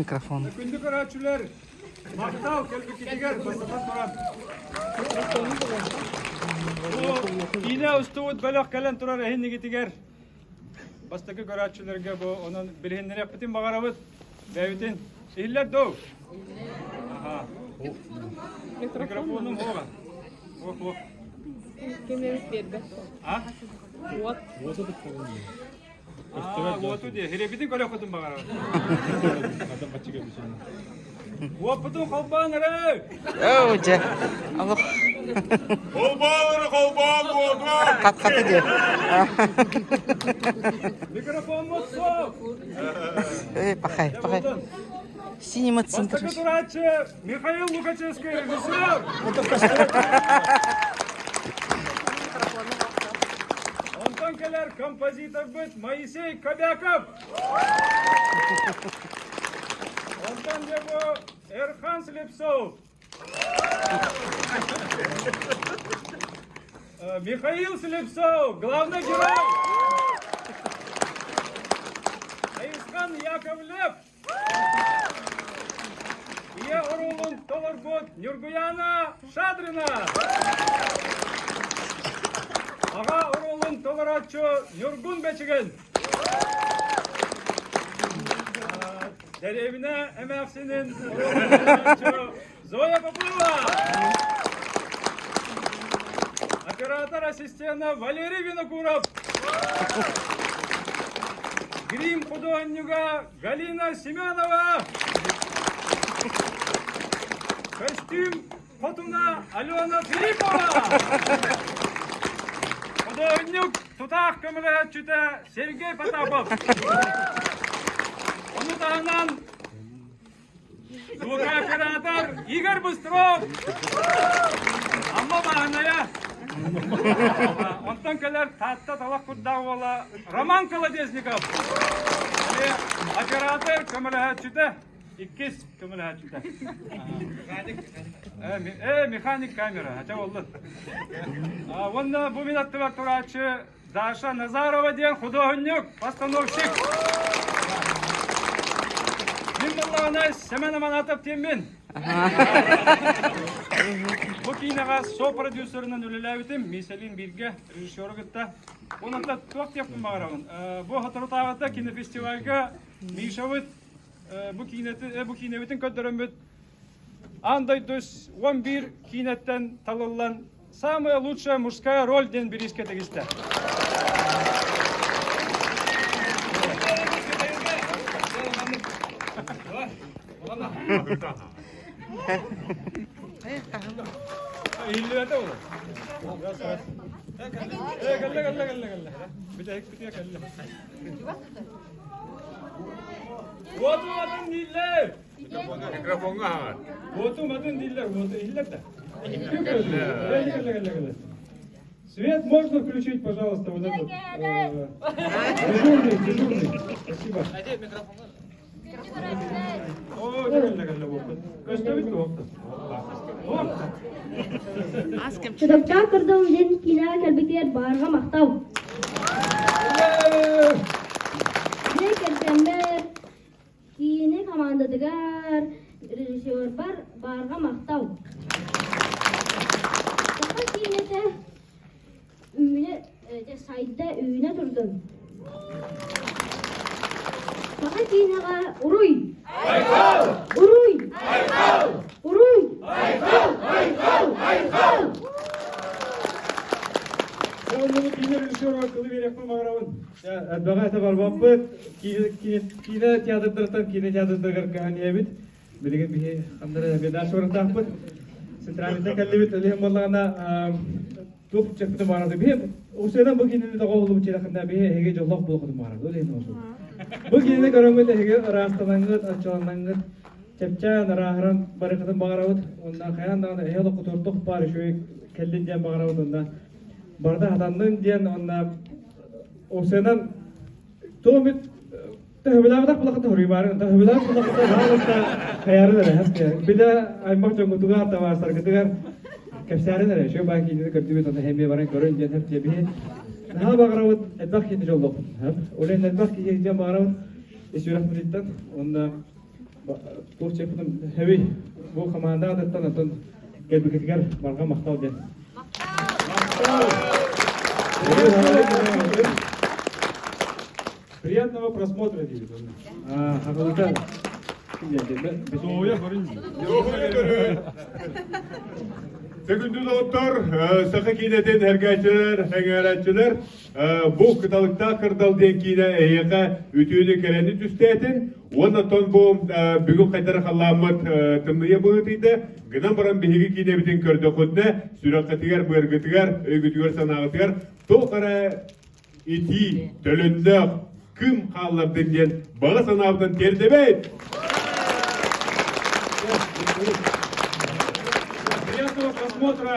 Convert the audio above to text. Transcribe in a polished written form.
Микрофон. Күндү көрөөччүлэр, махтал кэлбиккитигэр бастатан туран. Бу киинэ устубут бөлөх кэлэн турар эһиннигитигэр бастакы көрөөччүлэргэ бу онон билиһиннэриэхпитин баҕарабыт. Бэйбитин иһиллэр дуу? Аха. Микрофонум хоға. Ох, ох. Ким эбит биэрбэт. А? Уот. Аа, уоту дии. Хиребитин көрөххүтүн баҕарабын. Уоппутун холбоон эрэ! Оо, дьэ. Олох. Холбоон эрэ, холбоон уоту! Хат-хаты диэ. Микрофоммут суох! Эй, пахай, пахай. Синема Бастакы центр. турааччы Михаил Лукачевский, режиссер! Онтон кэлэр композиторбыт Моисей Кобяков! Онтон дьэ бу Эрхан Слепцов! Михаил Слепцов, главный герой! Айысхан Яковлев! Ийэ оруолун толорбут Ньургуяна Шадрина! Аҕа оруолун толорооччу Ньургун Бэчигин! Дэриэбинэ эмээхсинин оруолун толорооччу Зоя Попова! Оператор ассистена Валерий Винокуров! Грим худуоһунньуга Галина Семенова! Костюм хотуна Алена Филиппова! Худуоһунньук тутаах көмөлөһөөччүтэ Сергей Потапов! Ону таһынан Звукооператор Игорь Быстров! Амма Бааһынайа! Онтон кэлэр Таатта талах курдаах уола Роман Колодезников! Оператор көмөлөһөөччүтэ, иккис көмөлөһөөччүтэ. Э, механик камера, ача боллун. Уонна бу мин аттыбар турааччы Даша Назарова диэн худуоһунньук, постановщик. Мин буоллаҕына Семен Аманатов диэммин. Бу киинэҕэ со-продюсерынан үлэлээбитим, Миисэлиин бииргэ режиссеру кытта. Онон туох диэхпин баҕарабын. Бу соторутааҕыта кинофестивальга Мишабыт бу киинэти, бу киинэбитин көрдөрөммүт Аан дойду 11 киинэттэн талыллан «Самая лучшая мужская роль» диэн бириискэ тигистэ. Иһиллибэтэ ол. Э, кэллэ, кэллэ, кэллэ, кэллэ. Бүтэһик бүтүө кэллэ. Уоту атын дииллэр! Микрофоҥҥа аһаҕар. Уоту матын дииллэр, уоту иһиллэр да. Свет можно включить, пожалуйста, вот этот. Дежурный, дежурный. Спасибо. О, кэллэ, кэллэ, буолбут. Көстөбүт дуо? Чурапчаах көрдөм диэн киинэҕэ кэлбитигэр баарга махтал. Дьиэ кэргэммэр, киинэ хамаандатыгар, режиссербар баарга махтал. Саха киинэтэ үүнэ, сайда үүнэ турдун. Саха киинэҕэ уруй! Айхал! Уруй! Айхал! Уруй! Айхал! Айхал! Айхал! Оннук киинэ режиссера кылы биэриэхпин баҕарабын. Элбэҕи этэ барбаппыт. Киинэ театрдарыттан киинэ театрдарыгар көһөн иһэбит. Билигин биһи ханна беда суорутаахпыт. Центральныйда кэллибит. Ол буоллаҕына туох чэппитин баарады. Биһи усуйадан бу киинини тоҕо чилэхинэ биһи эһиги дьоллоох буолуоххутун баарады. Ол иһин Бу киинини көрөҥҥүт эһиги ыраастанаҥҥыт, аччаланаҥҥыт, чэпчээн, ырааһыран барыхытын баҕарабыт. Уонна хайаан даҕаны эһи олоххутугар баар үчүгэй кэллин диэн баҕарабыт. Уонна барыта хатаннын диэн уонна усуйанан туох Төһөбүлээбэтэх булахыта хоруйбаарын, төһөбүлээх булахыта хаалыста хайаарын эрэ хэс Билэ аймах дьоҥҥутугар, табаарыстаргытыгар кэпсээрин эрэ, үчүгэй баай киинини көрдүбүт, онно эмиэ баран көрүн диэн хэп диэбиһи. Наһаа баҕарабыт, элбэх киһини дьоллоохпут. Ол иһин элбэх киһи диэн баҕарабыт ис сүрэхпититтэн. Уонна Туох чеппитин хэви бу хамаанда аатыттан оттон кэлбикитигэр барҕа махтал диэн. Махтал! Приятного просмотра диибит. Хагалыта. Зоя көрүн. Зоя көрүн. Күндү доҕоттор, саха киинэтин эргээччилэр, эҥээрээччилэр, бу кыталыктаах кырдал диэн киинэ эһиэхэ үтүөнү кэрэни түстээтин. Уонна оттон бу бүгүн хайдара халлааммыт тымныйа быһыытыйда. Гынан баран биһиги киинэбитин көрдөххүтүнэ, сүрэххитигэр, быаргытыгар, өйгүтүгэр-санааҕытыгар туох эрэ итии, төлөннөөх кым хааллардын диэн баҕа санаабытын тиэрдэбит! Приятного просмотра!